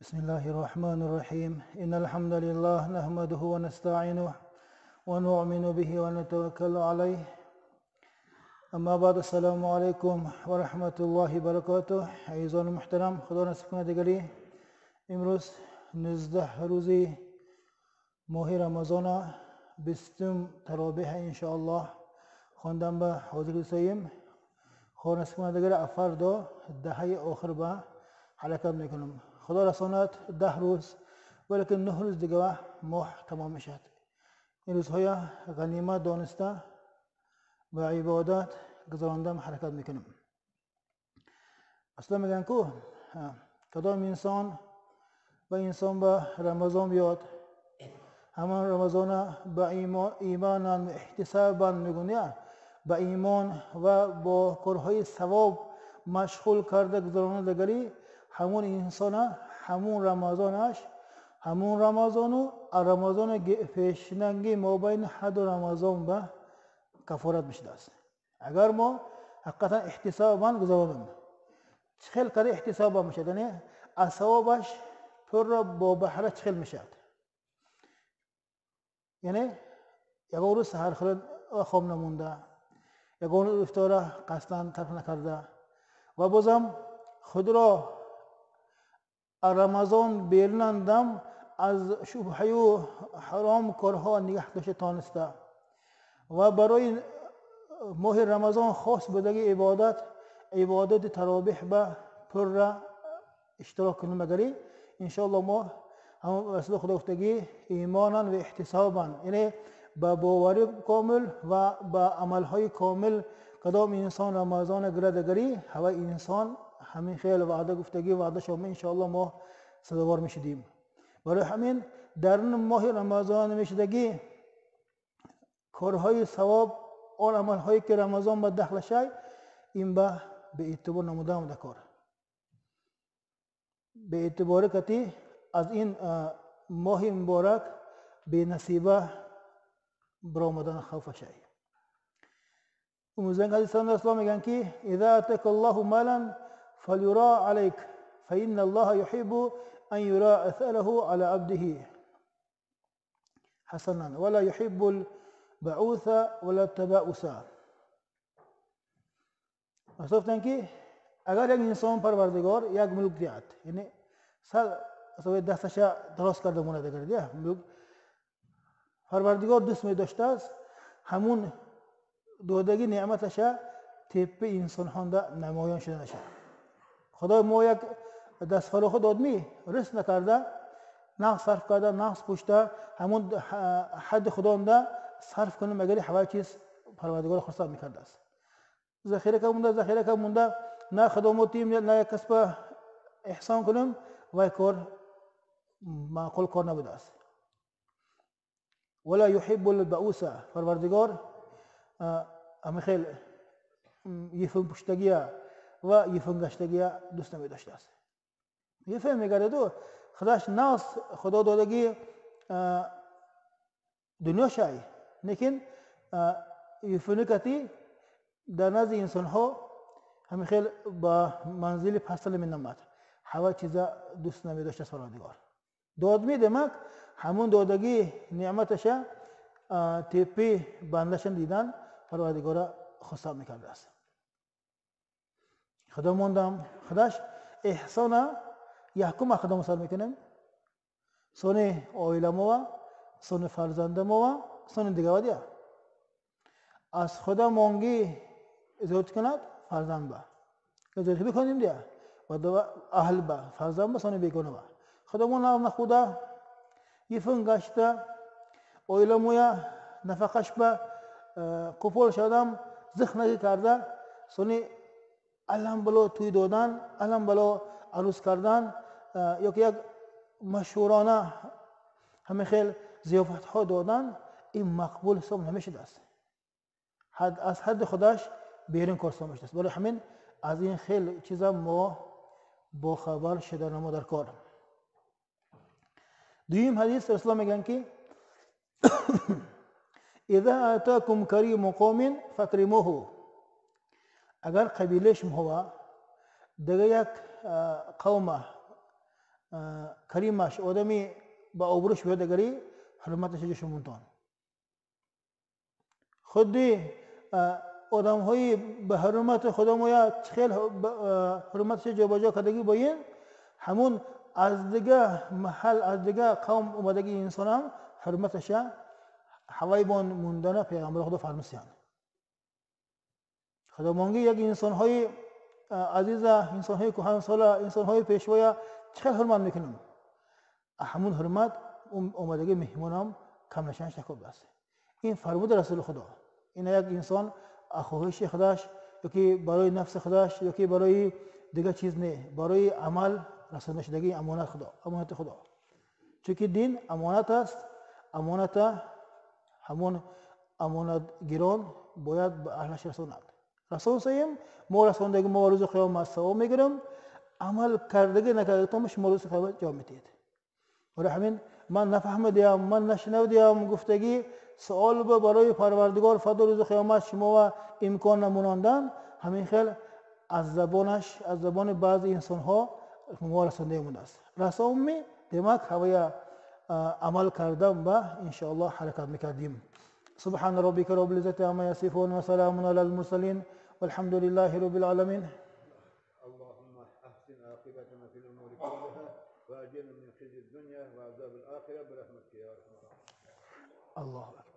بسم الله الرحمن الرحيم. إن الحمد لله نحمده ونستعينه ونؤمن به ونتوكل عليه. اما بعد، السلام علیکم و رحمت الله برکاته. عزیزان محترم، خدا نصیب کنه دیگری امروز 19 روزی ماه رمضان 20 ترابیح انشاءالله خواندم به حاضر سیم. خدا نصیب کنه دیگری فردا دهه آخر به حرکت میکنم. خدا رساند 10 روز، ولیکن 9 روز دیگه ماه تمام میشد. این روزهای غنیمت دانسته و عبادت گذراندم حرکت میکنم. اصلا میگن که کدام انسان و انسان به رمضان بیاد، همان رمضان به ایمان و احتسابا میگن، به ایمان و با کارهای ثواب مشغول کرده گذرانده دیگری، همون انسان همون رمضانش همون رمضان و رمضان پیشنگی مابین حد رمضان به کفارت میشده است. اگر ما حقیقتا احتسابا گذرانیم، چخیل کرده احتسابا میشد، یعنی از ثوابش پر را با بهره چخیل میشد. یعنی یگان روز سحر خورد خواب نمونده، یگان روز افطار قصدا ترک نکرده و بازم خود را رمضان بیرونندم از شبهه و حرام کارها نگه داشته تانسته و برای ماه رمضان خاص بودگی عبادت ترابیح به پر را اشتراک کنیم. مگری انشاءالله ما هم رسول خدا گفتگی ایمانا و احتسابا، یعنی به باوری کامل و به عملهای کامل کدام انسان رمضان گردگری هوای انسان همین خیلی وعده گفتگی وعده شما انشاءالله ما سزاوار میشدیم. برای همین در ماه رمضان میشدگی کارهای ثواب آن عملهایی که رمضان به دخل شای این به اعتبار نمودم در کار به اعتبار کتی از این ماه مبارک به نصیبه برآمدن خوف شای. امروزن حدیث اسلام میگن که اذا اتاك الله مالا فليرى عليك فإن الله يحب أن يرى أثره على عبده حسنا ولا يحب البعوث ولا التباؤس. گفتن که اگر یک انسان پروردگار یک ملک دیاد، یعنی سر دستش دراز کرده مونه دیگر ملک پروردگار دوست می داشته است، همون دادگی نعمتش تپه انسان هانده نمایان شده نشه. خدای ما یک دست فراخ داد می رس نکرده، نقص صرف کرده، نقص پشته، همون حد خدا صرف کنه، مگر هوای چیز پروردگار خرسان میکرده است. ذخیره که مونده، ذخیره که مونده، نه خدماتیم نه یک کسب احسان کنم و کار معقول کار نبوده است. ولا يحب البؤوس، پروردگار همه خیلی یفن پشتگیه و یفن گشتگیه دوست نمی داشته است. یفن میگرده دو خداش ناس خدا دادگی دنیا شای، لیکن یفنی کتی در نزد انسان ها همه خیلی با منزل پسل می نمد. هوا چیزا دوست نمی داشته است پروردگار. داد می دمک همون دادگی نعمتش تپی بندشن دیدن پروردگار خواستم میکرده است. خدا موندم خداش احسان یکم خدا مسال میکنیم، سون آیله ما، سون فرزند ما، سون دیگه دیگه از خدا مانگی زیاد کند فرزند با زیاد بکنیم دیگه و اهل با فرزند با سون بیگانه با خدا مون خدا یفن گشته آیله مویا نفقش با قپول شدم زخم کرده سونی علم بلو توی دادن، علم بلو عروس کردن یا که یک مشهورانه همه خیلی ضیافت ها دادن، این مقبول حساب نمیشده است. حد از حد خودش بیرون کار حساب میشده است. برای همین از این خیلی چیزا ما با خبر شدن ما در کار. دویم حدیث رسول الله میگن که اذا اتاكم كريم قوم فاكرموه. اگر قبیله شما دیگه یک قوم каримаш, одами ба обрӯш биёд, агари ҳурматаш ҷоша мунтон. Худи одамҳои ба ҳурмати худомоя хел ҳурматаш ҷобаҷо кардагӣ боин, ҳамун аз дига маҳал, аз дига қавм омадагӣ инсонам ҳурматаша ҳавайбон мундана пайғамбар худо фармусиянд. Худомонги як инсонҳои азиза, инсонҳои кӯҳансола, инсонҳои пешвоя чӣ хел ҳурмат мекунем, ҳамун ҳурмат омадагӣ меҳмонам кам нашанаш такоб аст. Ин фармуди расули худо. Ин як инсон хоҳиши худаш ёки барои нафси худаш ёки барои дигар чиз не, барои амал расонда шудагии амонат худо, амонати худо. Чунки дин амонат аст, амоната ҳамон амонатгирон бояд ба аҳлаш расонад. Расонсаем, мо расондаги мо рӯзи қиёмат савоб мегирем, амал кардагӣ накардагитон шумо рӯзи қиёмат ҷавоб медиҳед. Барои ҳамин ман нафаҳмидиам, ман нашунавдиам гуфтагӣ суол барои парвардигор фардо рӯзи қиёмат шумо имкон намонандан, ҳамин хел аз забонаш, аз забони баъзе инсонҳо мо расонда мондааст. Расонми, демак ҳавая амал кардан ба иншоаллоҳ ҳаракат мекардим. سبحان ربك رب العزة عما يصفون وسلام على المرسلين والحمد لله رب العالمين. اللهم أحسن عاقبتنا في الأمور كلها وأجرنا من خزي الدنيا وعذاب الآخرة برحمتك يا أرحم الراحمين. الله أكبر.